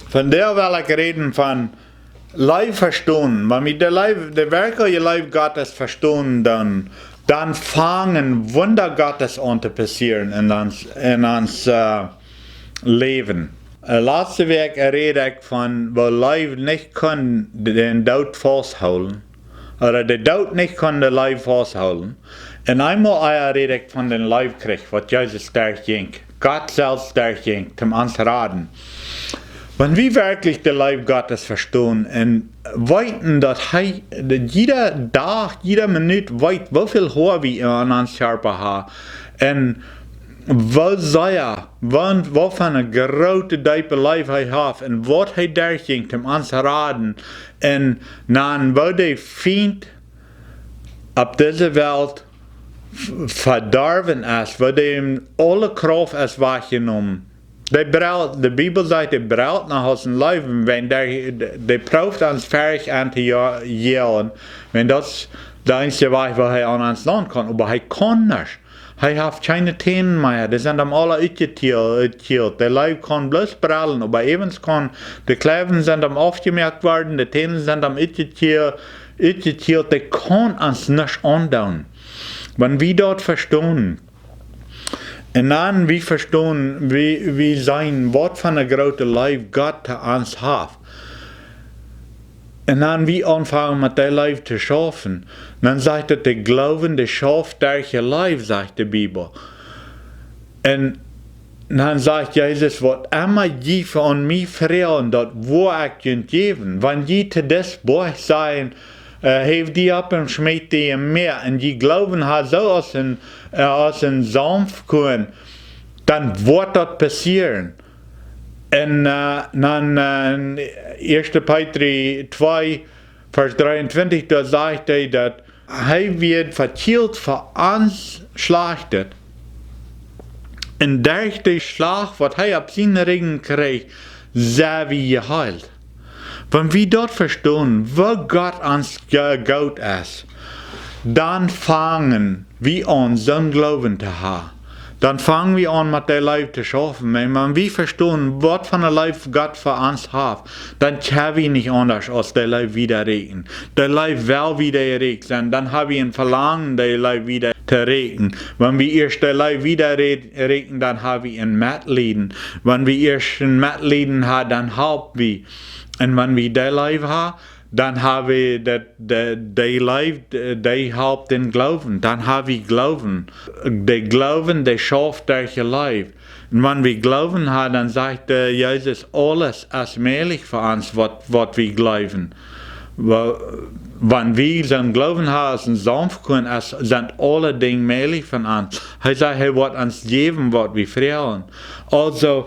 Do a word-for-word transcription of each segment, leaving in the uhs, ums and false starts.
Vondoag well ekj räden von Leew vestonen. Wan wie de Leew, de werkjliche Leew Gottes vestonen, dan, dan fangen Wunda Gottes aun to passieren en ons, en ons, äh, Läwen. Äh, latste Wäakj räd ekj von, woo Leew nich kunn dän Doot fausthoolen. Ooda de Doot nich kunn de Leew fausthoolen. Un eemol ea räd ekj von dän Leewkjrich, waut Jesus derchjinkj. Gott selfst derchjinkj, toom ons raden. Wan wie werkjlich de Leew Gottes vestonen un weeten, daut hee, daut jieda Dach, jieda Minut weet, woo väl Hoa wie aun ons Kjarpa haben, un woo sea, woo, woo von eene groote, deepe Leew hee haft, un waut hee derchjinkj, toom ons raden, un dan woo de Fient opp dise Welt v-, vedorwen es, woo dee aule Krauft es wajchjenomen. Dee brellt, de Bibel sajcht, dee brellt noch aus een Leew, wan dee, dee, dee prooft ons ferch aun to jo-, joagen, wan daut es de eensje Wajch, woo hee aun ons naun kaun, oba hee kaun nich. Hee haft kjeene Tänen mea, dee sent am aula utjetiel-, utjetielt. De Leew kaun bloos brellen, oba äwent kaun, de Kjleewen sent am aufjemoakt worden, de Tänen sent am utjetiel-, utjetielt, dee kaun ons nuscht aundoonen. Wan wie daut vestonen, un dan wie vestonen, wie, wie seenen, waut von eene groote Leew Gott to ons haft. Un dan wie aunfangen met dee Leew to schaufen, dan sajcht et, de Gloowen, dee schauft derch de Leew, sajcht de Bibel. Un dan sajcht Jesus, waut emma jie von mie froagen, daut woa ekj junt jäwen. Wan jie to dis Boajch sajen, äh, heew die opp un schmiet die em Mäa, un jie Gloowen haben soo aus een, äh, aus een Senfkuarn, dan woat daut passieren. Un, äh, dan, äh, en Ieeschte Petrus twee, Varsch dreeuntwintich, doa sajcht hee, daut hee wort vekjielt fa ons Schlajchtet. Un derch dän Schlach, waut hee opp siene Rinjen kjrieech, sent wie jeheelt. Wan wie daut vestonen, woo Gott ons ge-, goot es, dan fangen wie aun, soon Gloowen to haben. Dan fangen wie aun, met dee Leew to schaufen. Wan, wan wie vestonen, waut von eene Leew Gott fa ons haft, dan kjenn wie nich aundasch aus dee Leew wieda räakjen. Dee Leew well wieda räakjen. Dan hab wie een Velangen, dee Leew wieda to räakjen. Wan wie ieescht dee Leew wieda rä-, räakjen, dan hab wie een Metlieden. Wan wie ieescht een Metlieden haben, dan halp wie. Un wan wie dee Leew haben, dan hab wie daut, de, dee Leew, de, dee halpt dän Gloowen. Dan hab wie Gloowen. De Gloowen, dee schauft derch de Leew. Un wan wie Gloowen haben, dan sajcht, äh, Jesus, aules es mäajlich fa ons, waut, waut wie jleewen. Wa-, wan wie soon Gloowen haben aus een Senfkuarn, es, sent aule Dinja mäajlich fa ons. Hee sajcht, hee woat ons jäwen, waut wie froagen. Aulsoo,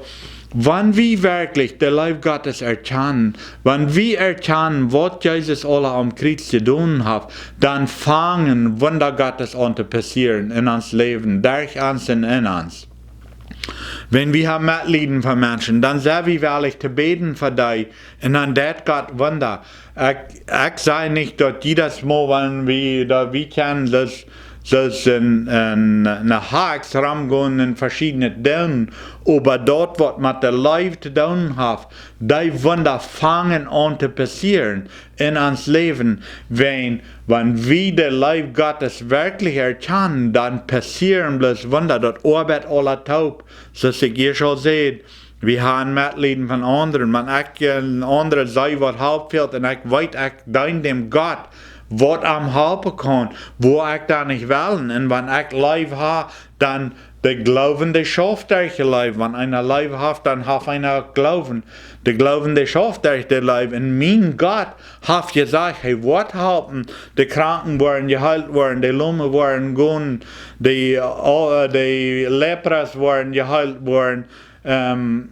wan wie werkjlich de Leew Gottes erkjanen, wan wie erkjanen, waut Jesus aula aum Kjriez jedonen haft, dan fangen Wunda Gottes aun to passieren en ons Läwen, derch ons un en ons. Wan wie haben Metlieden fa Menschen, dan sent wie wellich to bäden fa dee, un dan deit Gott Wunda. Ekj, ekj saj nich, daut jiedet Mol, wan wie, daut wie kjennen, daut, daut een, een, eene Hakjs romgonen un veschiednet doonen, oba daut, waut met de Leew to doonen haft, dee Wunda fangen aun to passieren en ons Läwen. Wan, wan wie de Leew Gottes werkjlich erkjanen, dan passieren bloos Wunda, daut oabeit aula toop. Soo aus ekj ieescht aul säd, wie haben Metlieden von aundre. Wan ekj een aundra see, waut Help fält, un ekj weet, ekj deen däm Gott, waut am halpen kaun, woa ekj dan nich wellen. Un wan ekj Leew hab, dan de Gloowen, dee schauft derch de Leew. Wan eena Leew haft, dan haft eena Gloowen. De Gloowen, dee schauft derch de Leew. Un mien Gott haft jesajcht, hee woat halpen. De Kranken woaren jeheelt woaren, de Lomen woaren gonen, de, äh, de Lepras woaren jeheelt woaren, ähm,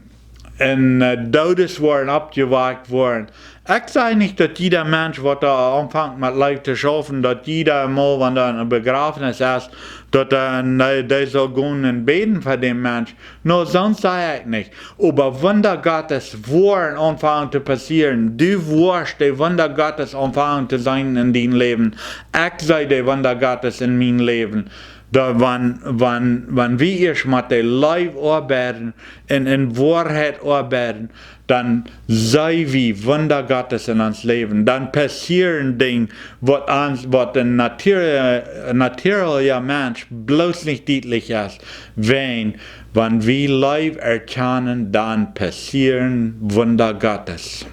un, äh, Doodes woaren oppjewakjt woaren. Ekj saj nich, daut jieda Mensch, waut doa aunfangt met Leew to schaufen, daut jiedet Mol, wan doa een Bejrafnis es, daut, äh, dee, dee saul gonen un bäden fa dän Mensch. Nä, soo saj ekj nich. Oba Wunda Gottes woaren aunfangen to passieren. Du woascht de Wunda Gottes aunfangen to seenen en dien Läwen. Ekj see de Wunda Gottes en mien Läwen. Daut wan, wan, wan wie ieescht met de Leew oabeiden un en Woarheit oabeiden, dan see wie Wunda Gottes en ons Läwen. Dan passieren Dinja, waut ons, waut een natua-, natieelja Mensch bloos nich dietlich es. Wan, wan wie Leew erkjanen, dan passieren Wunda Gottes.